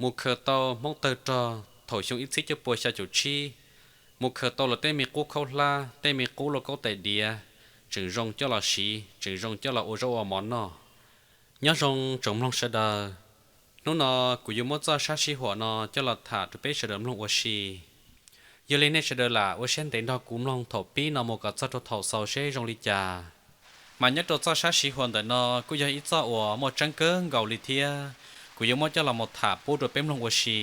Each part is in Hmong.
mus khaws tau Hmoob tawg rog thaum xyoo ib txhiab cuaj pua xya caum tsib, mus khaws tau lawv tej me qub khaub hlab, tej me qub lauj kaub tais diav, tseem zoo coj los siv, tseem zoo coj los ua zaub ua mov noj. Nyob zoo tsoom mloog sawv daws, hnub no kuv yuav muab txoj sab sij huam no coj los tham rau peb sawv daws mloog ua si. Yog li nej sawv daws lam ua siab ntev nrog kuv mloog thaum pib no mus kom txog rau thaum xaus seb zoo li cas. Mas nyob rau txoj sab sij huam ntawm no kuj yog ib txoj uas muaj tseeb kawg nkaus li thiab, kuv yuav muab coj los mus tham pub rau peb mloog ua si.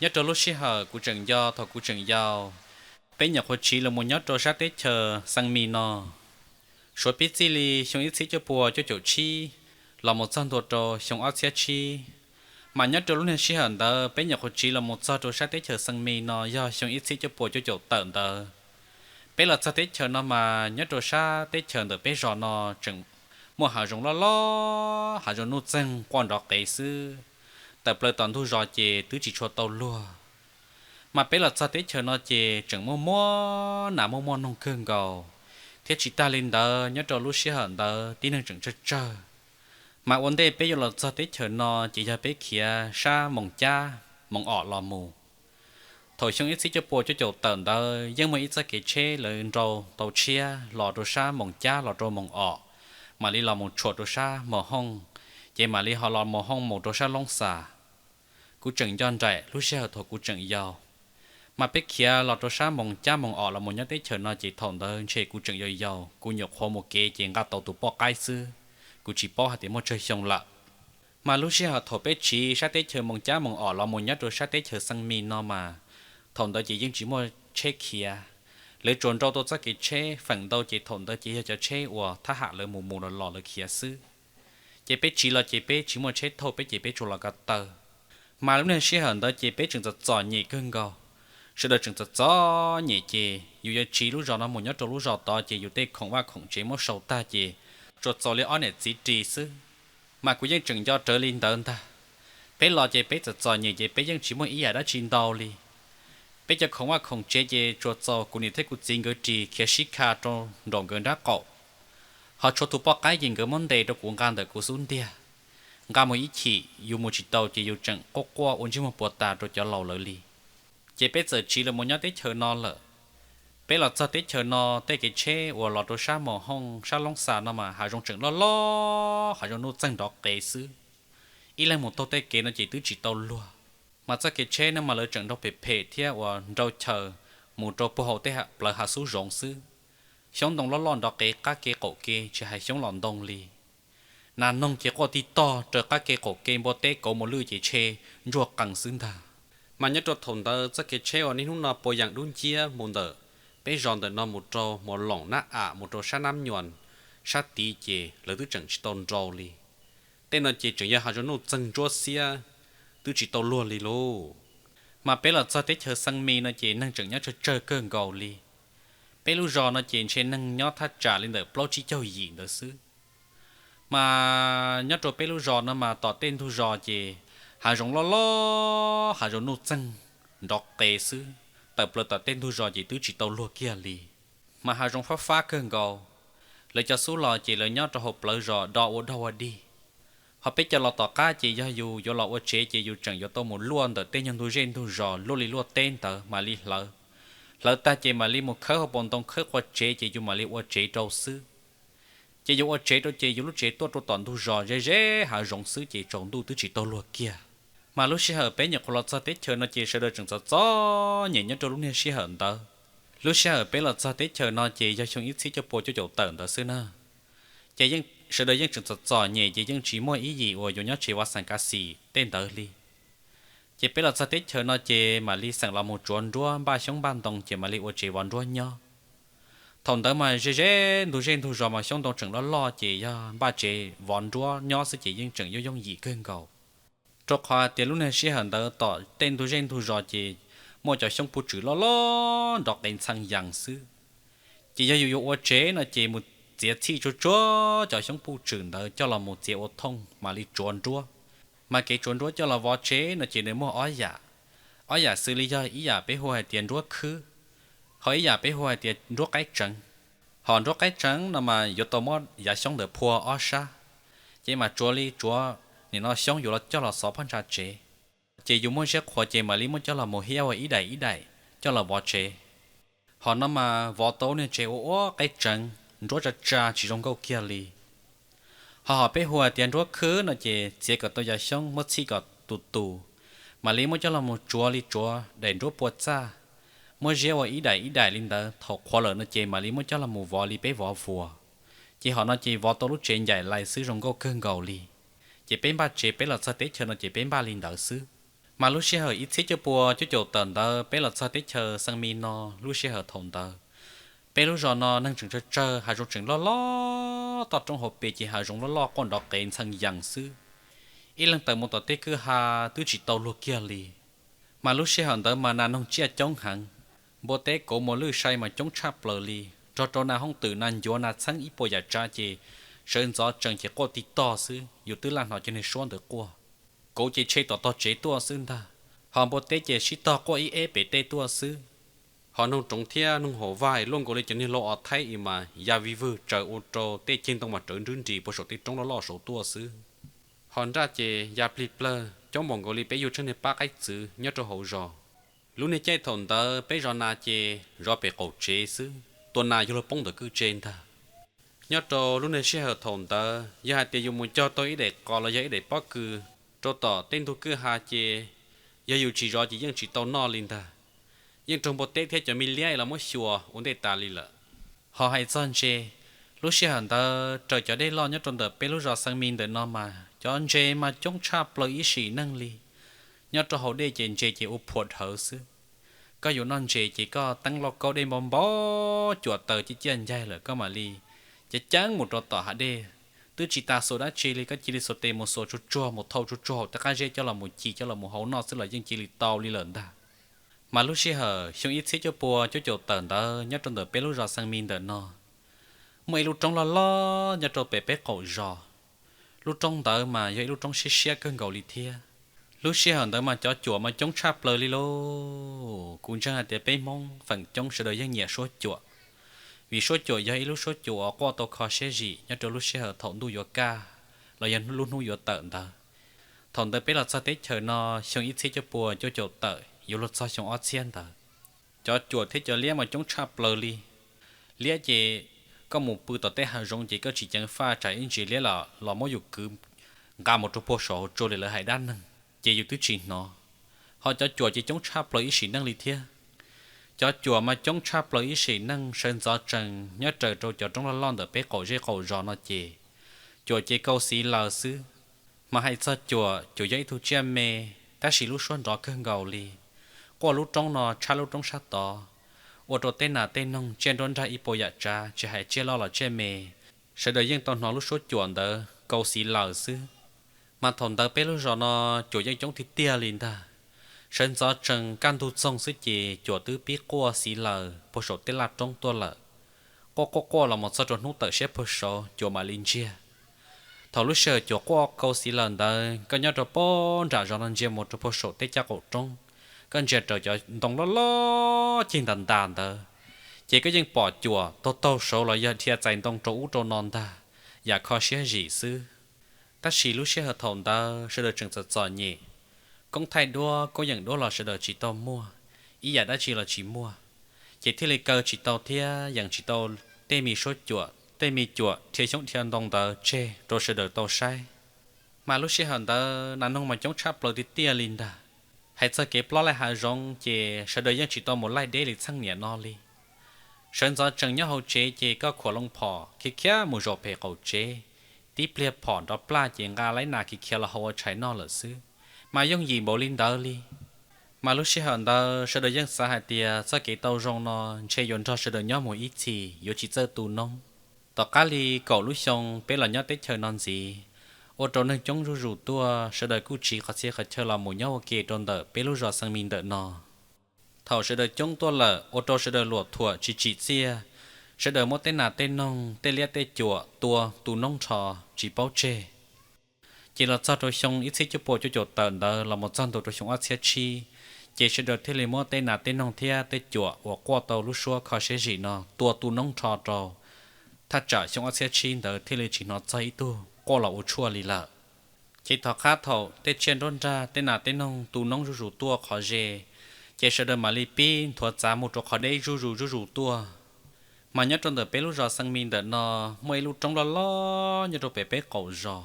Nyob rau lub sij hawm kuv tseem nco thaum kuv tseem yau, peb nyuam qhuav tsiv los mus nyob rau sab teb chaws Xeev Mis no. Suav pib txij li xyoo ib txhiab cuaj pua cuaj caum tsib los mus txog ntua rau xyoo ob txhiab tsib, mas nyob rau lub niag sij hawm ntawd peb nyuam qhuav tsiv los mus txog rau sab teb chaws Xeev Mis no yog xyoo ib txhiab cuaj pua cuaj caum tawm ntawd. Peb los txog teb chaws no mas nyob rau sab teb chaws ntawm peb zos no tseem muaj hav zoov loj loj, hav zoov nuj txeeg quaj nrov qev xwb, tawm plaws tom ntug zos ces twb tsis tshua tau luag. Mas peb los txog teb chaws no ces tseem muaj muaj nas muaj muaj noog kawg nkaus, thiab tsis tag li ntawd nyob rau lub sij hawm ntawd tib neeg tseem tsawg tsawg. Mas ua ntej peb yuav los txog teb chaws no ces yog peb khiav sab Moos Cab Moos Om los mus. Thaum xyoo ib txhiab cuaj pua cuaj caum tawm ntawd yeej muaj ib txoj kev tsheb lawv nrau tau tshiab los rau sab Moos Cab los rau Moos Om, mam li los mus tshuam rau sab Moos Hooj, ces mam li ho los Moos Hooj mus rau sab Loob Xas. Kuv tseem nco nraim lub sij hawm thaum kuv tseem yau, mas peb khiav los rau sab Moos Cab Moos Om los mus nyob teb chaws no ces thaum ntawd ntshe kuv tseem yau yau, kuv nyuam qhuav mus kev ces nqa tau tus poj qaib xwb, kuv tsis paub hais tias muaj tsawg xyoo lawm. Mas lub sij hawm thaum peb tsiv sab teb chaws Moos Cab Moos Om los mus nyob rau sab teb chaws Xeev Mis no mas, thaum ntawd ces yeej tsis muaj tsheb khiav, lawv tsuas nrau tau txoj kev tsheb feem ntau ces thaum ntawd ces yog cov tsheb uas thab ham lawv mus mus los los lawv khiav xwb. Ces peb tsiv los ces peb tsis muaj tsheb thauj peb ces peb tsuas los ko taw. Mas lub niag sij hawm ntawd ces peb tseem txom txom nyem kawg nkaus, sawv daws tseem txom txom nyem ces yus yuav tsiv lub zos no mus nyob rau lub zos tod ces yus tej khoom vaj khoom tsev muab sau tag ces tsuas txaus li ob niam txiv ris xwb. Mas kuv yeej tseem nco rawv li ntawd ntag. Peb los ces peb txom txom nyem ces peb yeej tsis muaj ib yam dab tsi ntau li. Peb cov khoom vaj khoom tsev ces tsuas txaus kuv niam thiab kuv txiv nkawd ris khiav sib kha rau nraum nkawd nrab qaum. Ho tshuav tus poj qaib ces nkawd muab ntes rau kuv nqa ntawm kuv xub ntiag. Nqa mus ib chim yus mus tsis tau ces yus tseem quaj quaj ua ntsej muag puas tas rau cov laus lawv li. Ces peb txawm tsiv los mus nyob teb chaws no lawm. Peb los txog teb chaws no tej kev tsheb uas los rau sab Moos Hooj sab Loob Xas no mas hav zoov tseem loj loj, hav zoov nuj txeeg nrov qev xwb. Ib leeg mus taug tej kev no ces twb tsis tau luag. Mas txoj kev tsheb no mas lawv tseem nrau phem phem thiab uas nrau chaw mus rau puag hauv tej plawv hav xub zoov xwb. Xyoob ntoo loj loj nrov qev qab ke qaum ke tsis hais xyoob los ntoo li. Nas noog ces quaj tig tog raws qab ke qaum ke, npua teb kauv mus lwj ces tshe ntsuag qees xwb ntag. Mas nyob rau thaum ntawd txoj kev tsheb uas niaj hnub no puas yaam dub nciab mus ntawm peb zos ntawm no mus rau Muas Loom, Nab Am, mus rau sab Nab Nyuas sab tid ces lawv twb tseem tsis tau nrau li. Tej no ces tseem yog hav zoov nuj txeeg ntsuab xiab, twb tsis tau luag li lauj. Mas peb los txog teb chaws Xeev Mis no ces neeg tseem nyob tsawg tsawg kawg nkaus li. Peb lub zos no ces ntshe neeg nyob thaj tsam li ntawm plaub tsib caug yim ntawd xwb. Mas nyob rau peb lub zos no mas tom tej ntug zos ces hav zoov loj loj, hav zoov nuj txeeg nrov qev xwb, tawm plaws tom tej ntug zos ces twb tsis tau luag kiag li. Mas hav zoov fab fab kawg nkaus. Lawv cov xub los ces lawv nyob rau hauv plawv zos do ua dog ua dig. Ho peb cov los tom qab ces yog yus yuav los ua tsev ces yus tseem yuav tau mus luaj ntawm tej nyuag ntug zej ntug zos luaj li luaj teb ntawd mam li hlawv. Hlawv tag ces mam li mus khawb hauv paus ntoo khawb qua tsev ces yus mam li ua tsev rau xwb. Ces yus ua tsev rau ces yus lub tsev tuaj rau tom ntug zos ze ze hav zoov xwb ces tsaus ntuj twb tsis tau luag kiag. Mas lub sij hawm peb nyuam qhuav los txog teb chaws no ces sawv daws tseem txom txom nyem nyob rau lub niag sij hawm ntawd. Lub sij hawm peb los txog teb chaws no ces yog xyoo ib txhiab cuaj pua cuaj caum tawm ntawd xwb na. Ces sawv daws yeej tseem txom txom nyem ces yeej tsis muaj ib yim uas yuav nyob tsev vov xeem kav xim tej ntawd li. Ces peb los txog teb chaws no ces mam li xeem los mus tsuav nruab npaj xyoob npaj ntoo ces mam li ua tsev vov nruab nyob. Thaum ntawd mas ze ze ntug zej ntug zos mas xyoob ntoo tseem loj loj ces yog npaj tsev vov nruab nyob xwb ces yeej tseem yooj yooj yim kawg nkaus. Rau qhov hais tias lub niag sij hawm ntawd tom tej ntug zej ntug zos ces muaj cov xyoob puj tswm loj loj nrov qev ntxhee yees xwb. Ces yog yus yuav ua tsev no ces mus txiav txhij tsuag tsuag cov xyoob puj tswm ntawd coj los mus txiav ua thooj mam li tsuav nruab. Mas kev tsuav nruab coj los vov tsev no ces nws muaj ob yam. Ob yam xws li yog ib yam peb hu hais tias nruab khwb, ho ib yam peb hu hais tias nruab qaib tseev. Ho nruab qaib tseev no mas yuav tau muab yav xyoob ntawd phua ob sab, ces mam tsuav li tsuav nim no xyoob yuav coj los xov phab ntsa tsev. Ces yus muaj ziab qhuav ces mam li muab coj los mus hiab ua ib daim ib daim coj los vov tsev. Hos no mas vov tau niag tsev ua ua qeb tseev nruab tsa tsa tsis zoo nkauj kiag li. Hos hom peb hu tias nruab khwb no ces txiav kom tau yav xyoob muab txhij kom tus tus, mam li muab coj los mus tsuav li tsuav daim nruab pua txaj, muab ziab ua ib daim ib daim li ntawd, thaum qhuav lawm no ces mam li muab coj los mus vov li peb vov vuas. Ces hom no ces vov tau lub tsev ncaim lais xwb zoo nkauj kawg nkaus li. Ces peb npaj tsev peb los txog teb chaws no ces peb npaj li ntawd xwb. Mas lub sij hawm ib txhiab cuaj pua cuaj caum tawm ntawd peb los txog teb chaws Xeev Mis no, lub sij hawm thaum ntawd peb lub zos no neeg tseem tsawg tsawg, hav zoov tseem loj loj, toj roob hauv pes ces hav zoov loj loj quaj nrov qees ntxhee yees xwb. Ib leeg tawm mus tom tej kwj ha twb tsis tau luag kiag li. Mas lub sij hawm ntawd mas nas noog tsiaj coob heev, npua teb kauv muas lwj sai mas coob tshaj plaws li, nrog rau nas hooj twm nas ncuav nas txheeb ib puas yam tsav ces sawv ntxov tsees ces quaj tib tog xwb, yus twb laj hnov cov niag suab ntawd quaj. Kauv ces tshe tom tog tsev tuaj xwb ntag, hos npua teb ces sib tog quaj ib eb pem tej tuaj xwb. Hos noog roov thiab noog haum vaj luaj nkaus li cov niag lau os thaib i mas ya vij vwg tsaws ua rau tej ceg ntoo mas rawv nrwb nris puag saum tej roob loj loj saud tuaj xwb. Hos nraj ces ya plig plawg coob npaum nkaus li peb yug tsheej niag pab qaib txwv nyob rau hauv zos. Lub niag caij thaum ntawd peb zov nas ces zov pem qaum tsev xwb, tua nas yuav luag poob ntawm kwj tse ntag. Nyob rau lub niag sij hawm thaum ntawd yog hais tias yus mus cog tau ib daim qos los yog ib daim pob kws rau tom tej ntug kwj ha ces yog yus tsis zov ces yeej tsis tau noj li ntag. Yeej raug npua teb thiab cov me liab los muab xyuas ua ntej tas li lawm. Hos hais txog ntses, lub sij hawm ntawd raws cov dej loj nyob rau ntawm peb lub zos Xeev Mis ntawm no mas cov ntses mas coob tshaj plaws ib sim neej li. Nyob rau hauv dej ces ntses ces ua phuam dhawv xwb. Koj yuav noj ntses ces koj teeb lauj kaub dej npau npau cuam taws ciaj ciaj ncaig lawm koj mam li ceev ceev mus rau tom hav dej. Twb tsis tas xuas dab tsi li, koj cia li xuas tes mus xuas tsuag tsuag mus thau tsuag tsuag hauv tej qab zeb coj los mus ci coj los mus hau noj xwb los yeej cia li tau li lawm ntag. Mas lub sij hawm xyoo ib txhiab cuaj pua cuaj caum tawm ntawd nyob rau ntawm peb lub zos Xeev Mis ntawm no, muaj ib lub roob loj loj nyob rau pem peb qaum zos. Lub roob ntawd mas yog ib lub roob siab siab kawg nkaus li thiab. Lub sij hawm ntawd mas cov cuam mas coob tshaj plaws li lauj. Kuv ntseeg hais tias peb Hmoob feem coob sawv daws yeej nyiam suab cuam, vim suab cuam yog ib lub suab cuam uas quaj tau kho siab zim nyob rau lub sij hawm thaum ntuj yuav kaj los yog lub hnub yuav tawm ntawd. Thaum ntawd peb los txog teb chaws no xyoo ib txhiab cuaj pua cuaj caum tawm yuav luag txog xyoo ob txhiab ntawd, cov cuam thiab cov liab mas coob tshaj plaws li. Liab ces koj mus pw tom tej hav zoov ces koj tsis ceev faj tsam ib ntsis liab los muab yus kwv nqa mus rau puag saum hauv tsua li lawv hais dab neeg ces yus twb tsis hnov. Ho cov cuam ces coob tshaj plaws ib sim neej li thiab. Cov cuam mas coob tshaj plaws ib sim neej, sawv ntxov tsees nyob raws rau cov roob loj loj ntawm peb qaum zej qaum zos no ces cuam ces kau xiv laws xwb. Mas hais txog cuam, cuam yog ib tug tsiaj me, tab sis lub suab nrov kawg nkaus li. Quaj lub roob no tshab lub roob sab tod, ua rau tej nas tej noog tsiaj nruab nrag ib puas yam tsav tsis hais tsiaj loj los tsiaj me, sawv daws yeej tau hnov lub suab cuam ntawd kau xiv laws xwb. Mas thaum ntawd peb lub zos no cuam yeej coob tiag tiag li ntag. Sawv ntxov tsees kaj ntug txoog xwb ces cuam twb pib quaj xiv laws puag saum tej laj roob tuaj lawm. Quaj quaj quaj los mus txog rau hnub tawm siab puag saud cuam mam li ntsiag. Thaum lub sij hawm cuam quaj kau xiv laws ntawd koj nyob rau puag nram zos no ntsia mus rau puag saum tej caj qaum roob, koj ntsia raws cov ntoo loj loj cig ntas ntas ntawd, ces koj yeej pom cuam taug taug saud los yog dhia txais ntoo rau ub rau no ntag, yam kho siab zim xwb. Tab sis lub sij hawm thaum ntawd sawv daws tseem txom txom nyem, koob thaij duab koob yeem duab los sawv daws tsis tau muaj, ib yam dab tsi los tsis muaj, ces thiaj li kaw tsis tau thiab yeem tsis tau tej me suab cuam tej me cuam dhia xyoob dhia ntoo ntawd tseg rau sawv daws tau saib. Mas lub sij hawm ntawd nas noog mas coob tshaj plaws tiag tiag li ntag. Hais txog kev plob laij hav zoov ces sawv daws yeej tsis tau mus laij deb li txheej niam no li. Sawv ntxov tsees nyob hauv tsev ces koj khuam loo phom khiav khiav mus zaum pem qaum tsev, tib pliag phom nrov plaj ces nqa laib nas khiav khiav los hau ua tshais noj lawm xwb, mas yooj yim npaum li ntawd li. Mas lub sij hawm ntawd sawv daws yeej xav hais tias txoj kev tau zoo no ntshe yuav nrog sawv daws nyob mus ib txhis yuav tsis txawj tu noob. Tom qab li kaum lub xyoo peb los nyob teb chaws no ntxiv, ua rau neeg coob zuj zus tuaj, sawv daws kuj tsiv qhov txhia qhov chaw los mus nyob ua ke rau ntawm peb lub zos Xeev Mis ntawm no. Thaum sawv daws coob tuaj lawm ua rau sawv daws luam thuam tsis tsim txiaj, sawv daws muab tej nas tej noog tej liab tej cuam tua tu noob nrho tsis paub tseg. Ces los txog rau xyoo ib txhiab cuaj pua cuaj caum tawm ntawd los mus txog ntua rau xyoo ob txhiab tsib, ces sawv daws thiaj li muab tej nas tej noog thiab tej cuam uas quaj tau lub suab kho siab zim no tua tu noob nrho rau. Thaj tsam xyoo ob txhiab tsib ntawd thiaj li tsis hnov txog ib tug quaj los ua tshuaj li lawm. Ces tom qab thaum tej tsiaj nruab nrag tej nas tej noog tu noob zuj zus tuaj qhov ze, ces sawv daws mam li pib nthuav txav mus rau qhov deb zuj zus zuj zus tuaj. Mas nyob rau ntawm peb lub zos Xeev Mis ntawm no muaj ib lub roob loj loj nyob rau pem peb qaum zos.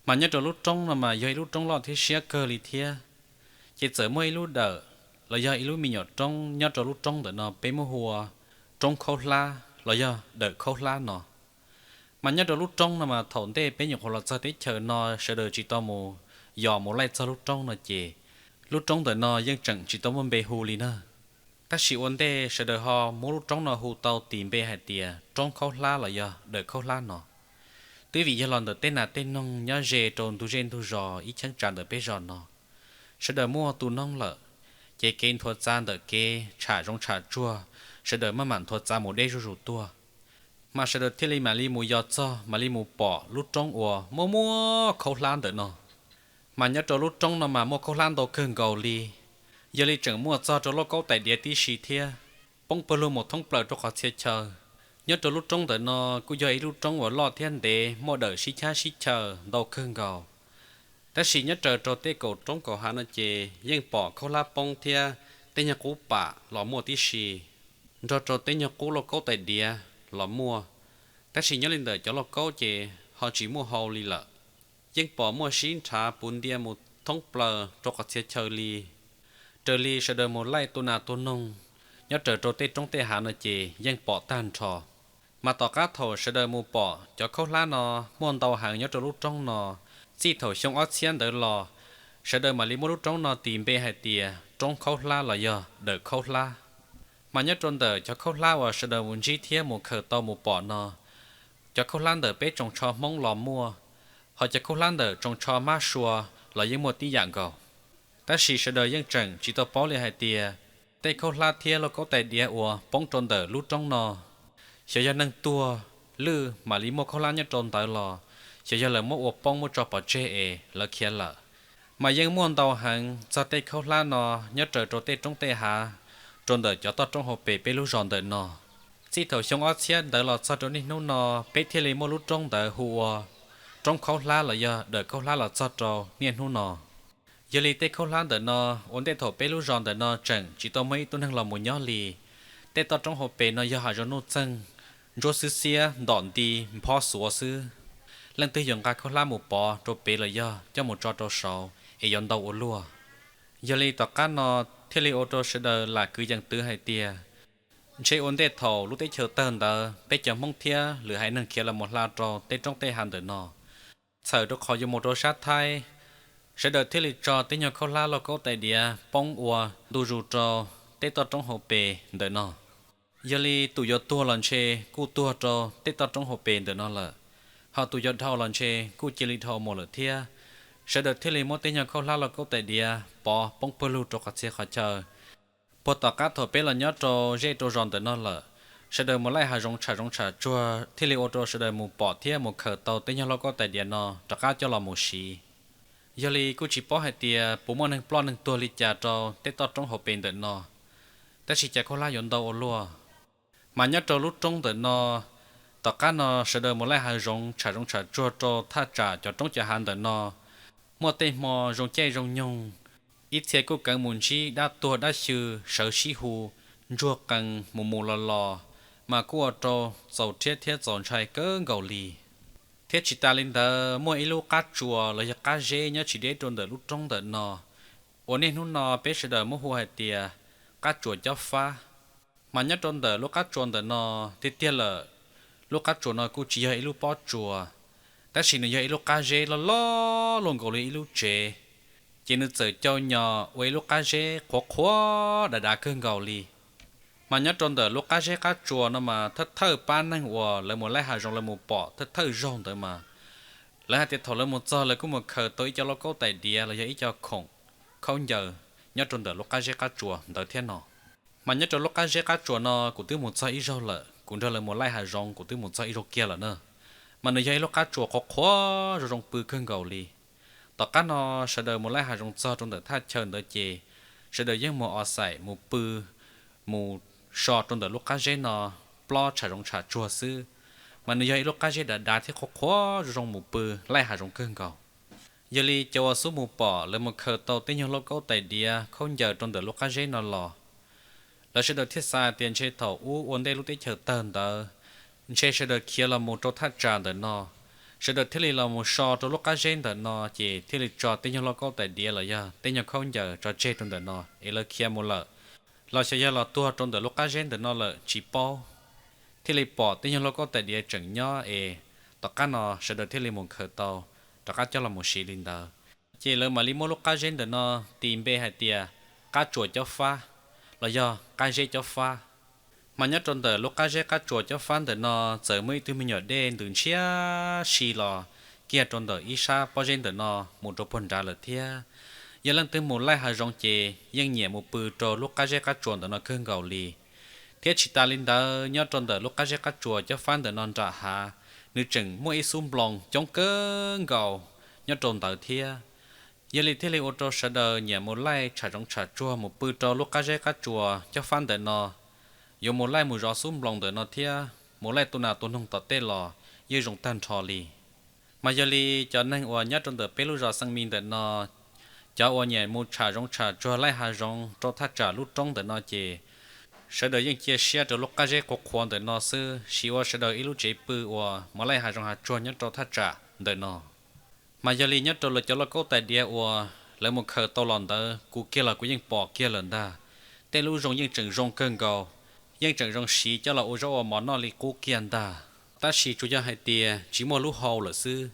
Mas nyob rau lub roob no mas yog ib lub roob loj thiab siab kawg li thiab. Ces txawm muaj ib lub dawm los yog ib lub me nyuam roob nyob rau lub roob ntawm no peb muab hu ua Roob Khaub Hlab los yog Dawm Khaub Hlab no. Mas nyob rau lub roob no mas thaum ntej peb nyuam qhuav los txog teb chaws no sawv daws tsis tau mus yos mus laij txog lub roob no ces lub roob ntawm no yeej tseem tsis tau muaj npe hu li na. Tab sis ua ntej sawv daws ho muab lub roob no hu tau tis npe hais tias Roob Khaub Hlab los yog Dawm Khaub Hlab no. Twb vim yog los ntawm tej nas tej noog nyob ze rau ntug zej ntug zos ib cheeb tsam ntawm peb zos no, sawv daws muaj tu noob lawm, ces kev nthuav txav ntawm kev tsham zoov tsham tsuag, sawv daws maj mam nthuav txav mus deb zuj zus tuaj. Mas sawv daws thiaj li mam li mus yos txog mam li mus pom lub roob uas muaj muaj khaub hlab ntawm no. Mas nyob rau lub roob no mas muaj khaub hlab ntau kawg nkaus li, yog li tseem muaj txog rau lauj kaub tais diav tib si thiab, poob pawg lug mus thoob plaws rau qhov txhia chaw. Nyob rau lub roob ntawm no kuj yog ib lub roob uas loj thiab ntev muaj dawm sib chab sib chaw ntau kawg nkaus. Tab sis nyob raws rau tej kaum roob kaum hav no ces yeej pom khaub hlab poob thiab tej nyuag qub pam los muaj tib si, nrog rau tej nyuag qub lauj kaub tais diav los muaj. Tab sis nyob li ntawm cov lauj kaub ces ho tsis muaj hau li lawm. Yeej pom muaj sib nrhav puv ntia mus thoob plaws rau qhov txhia chaw li. Raws li sawv daws mus laij tua nas tua noog nyob raws rau tej roob tej hav no ces yeej pom tag nrho. Mas tom qab thaum sawv daws mus pom cov khaub hlab no muaj ntau heev nyob rau lub roob no, txij thaum xyoo ob txhiab ntawd los, sawv daws mam li muab lub roob no tis npe hais tias Roob Khaub Hlab los yog Dawm Khaub Hlab. Mas nyob rau ntawm cov khaub hlab uas sawv daws mus ntsib thiab mus khaws tau mus pom no, cov khaub hlab ntawm peb tsoos tsho Hmoob los muaj, ho cov khaub hlab ntawm tsoos tsho Mab Sua los yeej muaj tib yam nkaus. Tab sis sawv daws yeej tseem tsis tau paub li hais tias tej khaub hlab thiab lauj kaub tais diav uas poob rau ntawm lub roob no, xyov yog neeg tuag lwj mam li muaj khaub hlab nyob rau ntawd los xyov yog lawv muab ua poob muab tso pov tseg es lawv khiav lawm. Mas yeej muaj ntau heev txog tej khaub hlab no nyob raws rau tej roob tej hav rau ntawm cov toj roob hauv pes peb lub zos ntawm no. Txij thaum xyoo ob txhiab ntawd los txog rau niaj hnub no, peb thiaj li muaj lub roob ntawd hu ua Roob Khaub Hlab los yog Dawm Khaub Hlab los txog rau niaj hnub no. Yog li tej khaub hlab ntawm no, ua ntej thaum peb lub zos ntawm no tseem tsis tau muaj ib tug neeg los mus nyob li. Tej toj roob hauv pes no yog hav zoov nuj txeeg, ntsuab xwb xiab ntom nti nphob xuav xwb. Leej twg yuav nqa khaub hlab mus pov rau pem los yog coj mus tso rau saud es yuav ntau ua luaj. Yog li tom qab no thiaj li ua rau sawv daws lam kwv yees twv hais tias, ntshe ua ntej thaum lub teb chaws tawg ntawd peb cov Hmoob thiab lwm haiv neeg khiav los mus hla rau tej roob tej hav ntawm no, txhawm rau qhov yuav mus rau sab Thaib, sawv daws thiaj li tso tej nyuag khaub hlab lauj kaub tais diav poob ua ntu zus rau tej toj roob hauv pes ntawm no. Yog li tus yuav tuag los ntshe kuj tuag rau tej toj roob hauv pes ntawm no lawm, ho tus yuav dhau los ntshe kuj cia li dhau mus lawm thiab. Sawv daws thiaj li muab tej nyuag khaub hlab lauj kaub tais diav pov poob pawg lug rau qhov txhia qhov chaw. Puag tom qab thaum peb los nyob rau zej rau zos ntawm no lawm, sawv daws mus laij hav zoov tsham zoov tsham tsuag thiaj li ua rau sawv daws mus pom thiab mus khaws tau tej nyuag lauj kaub tais diav no rov qab coj los mus siv. Yog li kuj tsis paub hais tias puas muaj neeg ploj neeg tuag li cas rau tej toj roob hauv pes ntawm no, tab sis cas khaub hlab yuav ntau ua luaj. Mas nyob rau lub roob ntawm no, tom qab no sawv daws mus laij hav zoov tsham zoov tsham tsuag rau thaj tsam cov roob cov hav ntawm no, muaj tej hmo zoo caij zoo nyoog, ib txhia kuj keev mus ntsib dab tuag dab xyw sawv sib hu, ntsuag qees mus mus los los, mas kuj ua rau txaus rhiab thiab txaus ntshai kawg nkaus li. Thiab tsis tas li ntawd muaj ib lub qab tsuas los yog qab zeb nyob tsis deb rau ntawm lub roob ntawm no, uas niaj hnub no peb sawv daws muab hu hais tias qab tsuas Cob Fab. Mas nyob rau ntawm lub qab tsuas ntawm no, tiag tiag lawm, lub qab tsuas no kuj tsis yog ib lub pob tsuas, tab sis nws yog ib lub qab zeb loj loj luaj nkaus li ib lub tsev. Ces nws txawm cau nyos ua ib lub qab zeb qhuav qhuav dav dav kawg nkaus li. Mas nyob rau ntawm lub qab zeb qab tsuas no mas thawj thawj pab neeg uas lawv mus laij hav zoov lawv mus pom thawj thawj zaug ntawd mas, lawv hais tias thaum lawv mus txog lawv kuj mus khaws tau ib co lauj kaub tais diav los yog ib co khoom khaub ncaws nyob rau ntawm lub qab zeb qab tsuas ntawd thiab no. Mas nyob rau lub qab zeb qab tsuas no kuv twb mus txog ib zaug lawm, kuv nrog lawv mus laij hav zoov kuv twb mus txog ib zaug kiag lawm na. Mas nws yog ib lub qab tsuas qhuav qhuav zoo zoo pw kawg nkaus li. Tom qab no sawv daws mus laij hav zoov txog rau ntawm thaj chaw ntawd ces sawv daws yeej mus o xaim mus pw, mus so rau ntawm lub qab zeb no plob tsham zoov tsham tsuag xwb. Mas nws yog ib lub qab zeb dav dav thiab qhuav qhuav zoo zoo mus pw laij hav zoov kawg nkaus. Yog li cov uas xub mus pom lawv mus khaws tau tej nyuag lauj kaub tais diav khaub ncaws rau ntawm lub qab zeb no los, lawv sawv daws thiaj xav tias ntshe thaum ub ua ntej lub teb chaws tawg ntawd, ntshe sawv daws khiav los mus rau thaj tsam ntawm no, sawv daws thiaj li los mus so rau lub qab zeb ntawm no ces thiaj li tso tej nyuag lauj kaub tais diav los yog tej nyuag khaub ncaws tso tseg rau ntawm no es lawv khiav mus lawm, los xyov yog los tuag rau ntawm lub qab zeb ntawm no lawm tsis paub, thiaj li pom tej nyuag lauj kaub tais diav tseem nyob es tom qab no sawv daws thiaj li mus khaws tau rov qab coj los mus siv li ntawd. Ces lawv mam li muab lub qab zeb ntawm no tis npe hais tias Qab Tsuas Cob Fab los yog Qab Zeb Cob Fab. Mas nyob rau ntawm lub qab zeb Qab Tsuas Cob Fab ntawm no txawm muaj ib tug me nyuam dej ntws ntshiab si los kiag rau ntawm ib sab pob zeb ntawm no mus rau puag nrad lawm thiab. Yog leej twg mus laij hav zoov ces yeej nyiam mus pw rau lub qab zeb qab tsuas ntawm no kawg nkaus li. Thiab tsis tas li ntawd nyob rau ntawm lub qab zeb Qab Tsuas Cob Fab ntawm no nram hav, nws tseem muaj ib xub nploos coob kawg nkaus nyob rau ntawd thiab. Yog li thiaj li ua rau sawv daws nyiam mus laij tsham zoov tsham tsuag mus pw rau lub qab zeb Qab Tsuas Cob Fab ntawm no, yuav mus laij mus zov xub nploos ntawm no thiab mus laij tua nas tua noog tom tej los yeej zoo tag nrho li. Mas yog li cov neeg uas nyob rau ntawm peb lub zos Xeeb Mis ntawm no, cov uas nyiam mus tsham zoov tsham tsuag laij hav zoov rau thaj tsam lub roob ntawm no ces sawv daws yeej cia siab rau lub qab zeb qhuav qhuav ntawm no xwb, siv ua sawv daws ib lub tsev pw uas mus laij hav zoov hav tsuag nyob rau thaj tsam ntawm no. Mas yog li nyob rau lawv cov lauj kaub tais diav uas lawv mus khaws tau los ntawd kuv kiag los kuv yeej pom kiag lawm ntag. Tej lub zoo yeej tseem zoo kawg nkaus, yeej tseem zoo siv coj los ua zaub ua mov noj li qub kiag ntag, tab sis tsuas yog hais tias tsis muaj lub hau lawm xwb.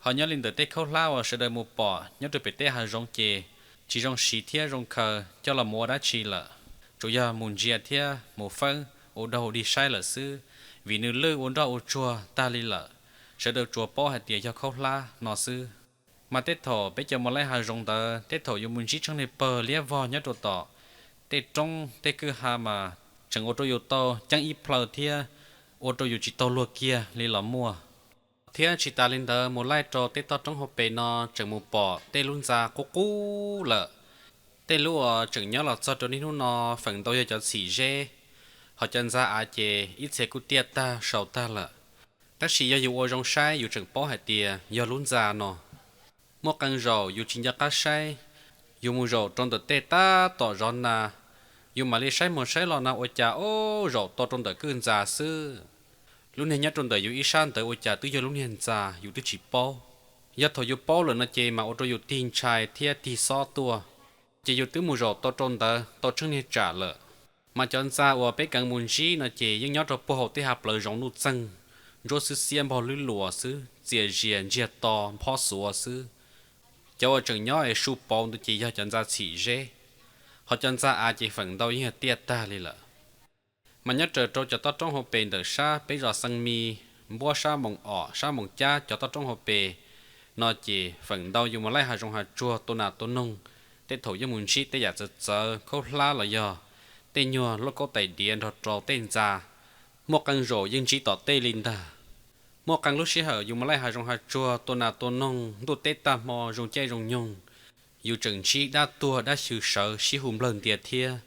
Ho nyob li ntawm tej khaub hlab uas sawv daws mus pom nyob rau pem tej hav zoov ces tsis zoo siv thiab zoo khaws coj los mus ua dab tsi lawm, tsuas yog mus ntsia thiab mus feeb ua dog ua dig saib lawm xwb, vim nws lwj ua nroj ua tsuag tag li lawm, sawv daws tsuas paub hais tias yog khaub hlab no xwb. Mas tej thaum peb cov mus laij hav zoov ntawd tej thaum yuav mus ntsib tsheej niag pawg liab vog nyob rau tom tej roob tej kwj ha mas tseem ua rau yus tau ceeb ib plhaw thiab ua rau yus tsis tau luag kiag li los muaj. Thiab tsis tas li ntawd mus laij rau tej toj roob hauv pes no tseem mus pom tej lub ntxa qub qub lawm. Tej lub uas tseem nyob los txog rau niaj hnub no feem ntau yog cov txhim zeb, ho cov ntxa av ces ib txhia kuj tiaj tag sau tag lawm. Tab sis yog yus ua zoo saib yus tseem paub hais tias yog lub ntxa no. Muaj qee zaum yus tsis nco qab saib, yus mus zaum rau ntawm tej tab tom zov nas, yus mam li saib mus saib los na ua cas ob zaum tau rau ntawm kwj ntxa xwb. Lub niag nyob rau ntawm yus ib sab ntawd ua cas twb yog lub niag ntxa yus twb tsis paub. Yog thaum yus paub lawm no ces mas ua rau yus tig ntshai thiab tig xob tuaj, ces yus twb mus zaum tau rau ntawd tau tsheej niag tsam lawm. Mas cov ntxa uas peb keev mus ntsib no ces yeej nyob rau puag hauv tej hav plawv zoov nuj txeeg, ntsuab xwb xiab npog lwb luas xwb, txias zias ntsiag to nphob xuav xwb. Cov uas tseem nyob es su pauv ntawd ces yog cov ntxa txhim zeb, ho cov ntxa av ces feem ntau yeej yog tiaj tag li lawm. Mas nyob raws rau cov toj roob hauv pes ntawm sab peb zos Xeeb Mis, npuab sab Moos Om sab Moos Cab cov toj roob hauv pes no ces feem ntau yus mus laij hav zoov hav tsuag tua nas tua noog, tej thaum yeej mus ntsib tej yam txawv txawv khaub hlab los yog tej nyuag lauj kaub tais diav nrog rau tej ntxa, muaj qee zaum yeej ntsib tom tej li ntag. Muaj qee lub sij hawm yus mus laij hav zoov hav tsuag tua nas tua noog ntuj teb tag hmo zoo caij zoo nyoog, yus tseem ntsib dab tuag dab xyw sawv sib hu nplawg ntia thiab,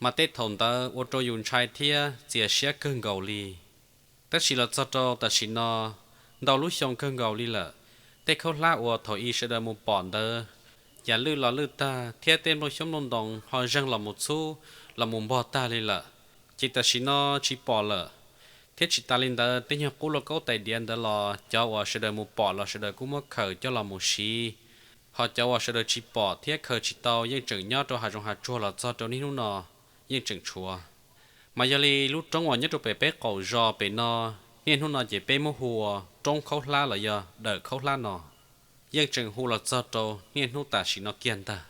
mas tej thaum ntawd ua rau yus ntshai thiab txias siab kawg nkaus li. Tab sis los txog rau tam sim no, ntau lub xyoo kawg nkaus li lawm, tej khaub hlab uas thaum ub sawv daws mus pom ntawd, yam lwj los lwj tag thiab tej nplooj xyoob nplooj ntoos ho zeeg los mus txhub los mus npog tag li lawm, ces tam sim no tsis pom lawm. Thiab tsis tas li ntawd tej nyuag qub lauj kaub tais diav ntawd los cov uas sawv daws mus pom los sawv daws kuj muab khaws coj los mus siv, ho cov uas sawv daws tsis pom thiab khaws tsis tau yeej tseem nyob rau hav zoov hav tsuag los txog rau niaj hnub no yeej tseem tshuav. Mas yog li lub roob uas nyob rau pem peb qaum zos pem no, niaj hnub no ces peb muab hu ua roob khaub hlab los yog dawm khaub hlab no, yeej tseem hu los txog rau niaj hnub tam sim no kiag ntag.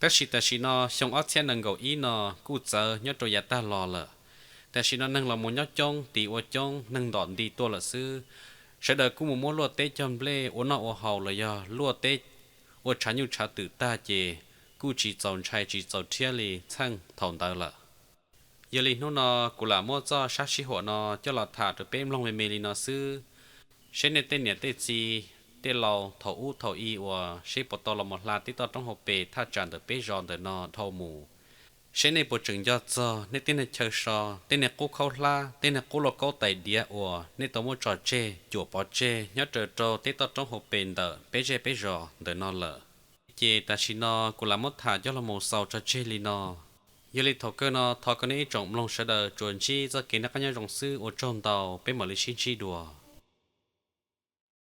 Tab sis tam sim no xyoo ob txhiab nees nkaum ib no kuj txawv nyob rau yav tag los lawm. Tam sim no neeg los mus nyob coob tiv ua coob neeg ntom nti tuaj lawm xwb. Sawv daws kuj mus muab luaj teb cog nplej ua noj ua haus los yog luaj teb ua tshav nyuj tshav twm tag ces kuj tsis txaus ntshai tsis txaus rhiab li txheej thaum ntawd lawm. Yog li hnub no kuv lam muab txoj sab sib huam no coj los tham rau peb mloog me me li no xwb. Seb nej tej niam tej txiv, tej laus thaum ub thaum i uas seb puas tau los mus hla teb toj roob hauv pes thaj tsam ntawm peb zos ntawm no dhau mus. seb nej puas tseem nco txog nej tej niag chaw so, tej niag qub khaub hlab, tej niag qub lauj kaub tais diav uas nej tau muab tso tseg cuam pov tseg nyob raws rau tej toj roob hauv pes ntawm peb zej peb zos ntawm no lawm. Ces tam sim no kuv lam muab tham coj los mus xaus tso tseg li no. Yog li thaum kawg no thov kom nej ib tsoom mloog sawv daws tsuas ntsib txoj kev noj qab nyob zoo xwb, ua tsaug ntau, peb mam li sib ntsib dua.